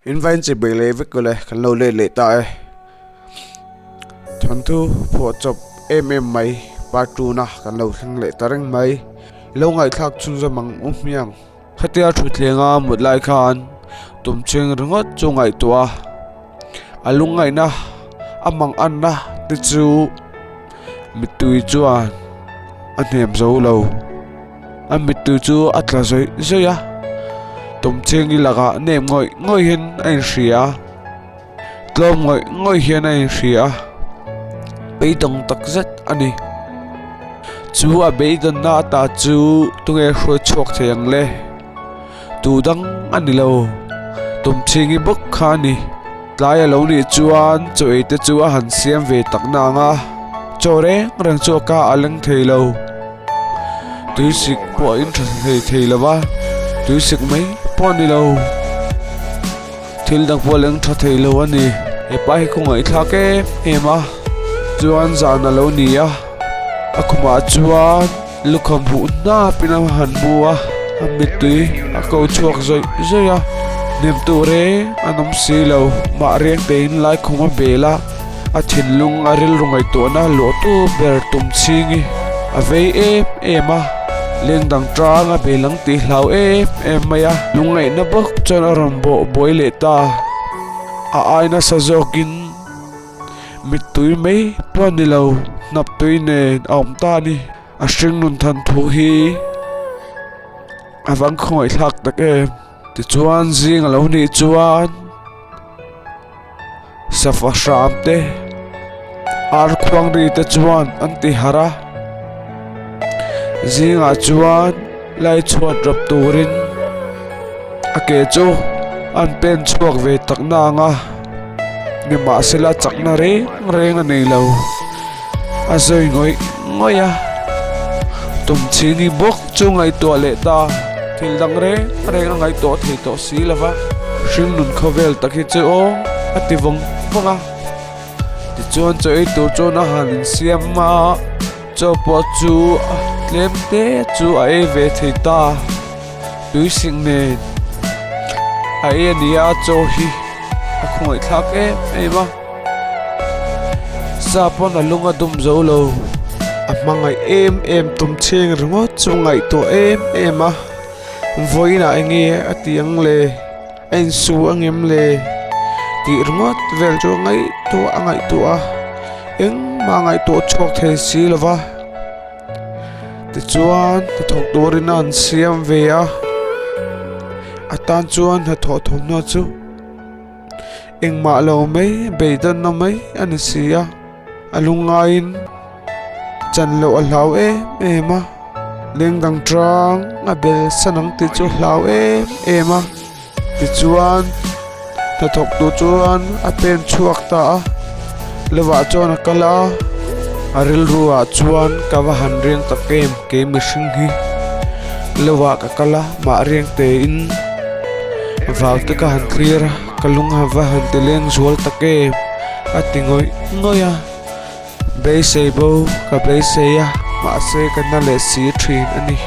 In vain chi bei leh vek ule kan lo let leh ta e. Thawnthu phuah chawp em em mai part two na kan lo thleng leh ta reng mai. I lo ngaihthlak chhunzawm ang u hmiang. Khatia thutthlenga mut lai khan tum chhing ringawt chu ngaihtuah a, a lungngaihna a mang anna te chu mittui chuan a hnem zo lo. A mittui chu a tla zawih zawih a, tumchhingi lakah nem ngawih ngawih hian a inhria a, tlawm ngawih ngawih hian a inhria a, beidawng tak zet a ni. Chu a beidawnna ata chu tunge hruai chhuak thei ang le? Tu dang a ni lo, tumchhingi bawk kha a ni. Tlai a lo nih chuan chaw ei te chu a han siam ve tak na ang a, chaw reng reng chu a ka a leng thei lo. Tuisik pawh a intha thei thei lo va, tuisik mai pawh a ni lo. Thil dang pawh a leng tha thei lo a ni. Hepa hi khawngaih thlak em em a, chuan zan a lo ni a, a khumah chuan lukham huh hnapin a han hmu a, a mittui a ko chhuak zawih zawih a, hnem tur reng an awm si lo, mah reng tein laikhum a bel a. A thinlung a rilru ngaihtuahna luahtu ber tum chhingi a vei em em a, leng dang tang a bel ang tih hlau em em mai a, lungngaihna bawk chuan a rawn bawh buai leh ta. A ai nasa zawkin mittui mai pawh a ni lo, hnap tui nen a awm ta a ni. A hringnun than thu hi a vang khawngaihthlak tak em. Tichuan zing a lo nih chuan. Safa hram te ar khuang ri te chuan an ti harh a zingah chuan lai chhuat rawp turin a ke chu an pen chhuak ve tak na ang a nimahsela chakna reng reng a nei lo a zawi ngawih ngawih a tumchhini bawk chu ngaihtuah leh ta thil dang reng reng a ngaihtuah thei tawh si lo va hringnun khawvel tak hi chu aw a ti vawng vawng a tichuan chaw ei tur chuan a han insiam a chaw pawh chu tlem te chu a ei ve thei ta tuisik nen a ei a ni a chaw hi a khawngaih thlak em em a. Sa pawn a lung a dum zo lo. A hmangaih em em tum chhing ringawt chu ngaihtuah em em a, vawiinah eng nge a ti ang le, a insu angem le tih ringawt vel chu a ngaihtuah a ngaihtuah a, engmah ngaihtuah chhuak thei si lo va. Tichuan hnathawk turin a han siam ve a, a tan chuan hnathawh thawmhnaw chu. Engmah lo mai, beidawnna mai a ni si a, a lungngaiin chan loh a hlau em em a, leng dang tang a bel san ang tih chu a hlau em em a, tichuan hnathawk tur chuan a pen chhuak ta a, lovah chuan a kal a, a rilru ah chuan ka va han riang tak em kei mihring hi lovah ka kal a mah riang tein. Vau te ka han thlir a, ka lung a va han ti leng zual tak em a ti ngawih ngawih a, beisei bo ka beisei a mahse ka na leh si thin a ni.